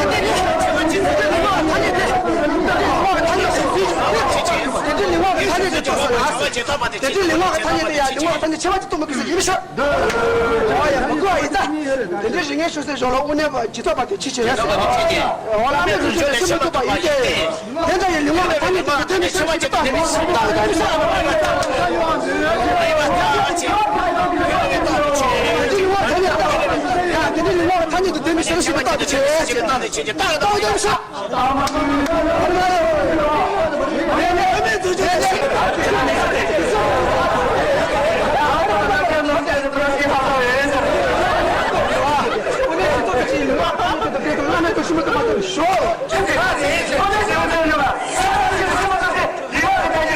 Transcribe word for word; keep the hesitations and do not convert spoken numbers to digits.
དེ་འདྲའི་ལུང་པ་གི་ཐ་སྙད་དེ་ཡང་ལུང་པ་གི་ཐ་སྙད་དེ་ཡང་ལུང་པ་གི་ཐ་སྙད་ཆེ་བ་ཅིག་གཏོང་མི་དགོས་ཟེར་ཡིན་མི་ཤེས། ཨོ་ཡ་མི་དགོས་པ་ཡིན་ད། དེ་འདྲའི་རིག་གནས་ཤོད་སའི་གཞུང་ལ་དབུ་ནས་ཇི་ཚོགས་པ་དེ་ཕྱི་ཕྱིར་ཡ་ཟེར། ཨོ་ལ་མེད་དུ་བརྗོད་ལས་ཤེས་མི་ཐུབ་པ་ཡིན་ཏེ། དེ་འདྲ་ཡི་ལུང་པ་གི་ཐ་སྙད་དེ་དེ་མི་ཤེས་ཟེར་ཞིག་བཏང་ཡོད་ད་ཡིན་ས། དེ་འདྲའི་ལུང་པ་གི་ཐ་སྙད་དེ་དེ་མི་ཤེས་ཟེར་ཞིག་བཏང་དེ་བྱས། བཏང་ཡོད་ད་ཡིན་ས།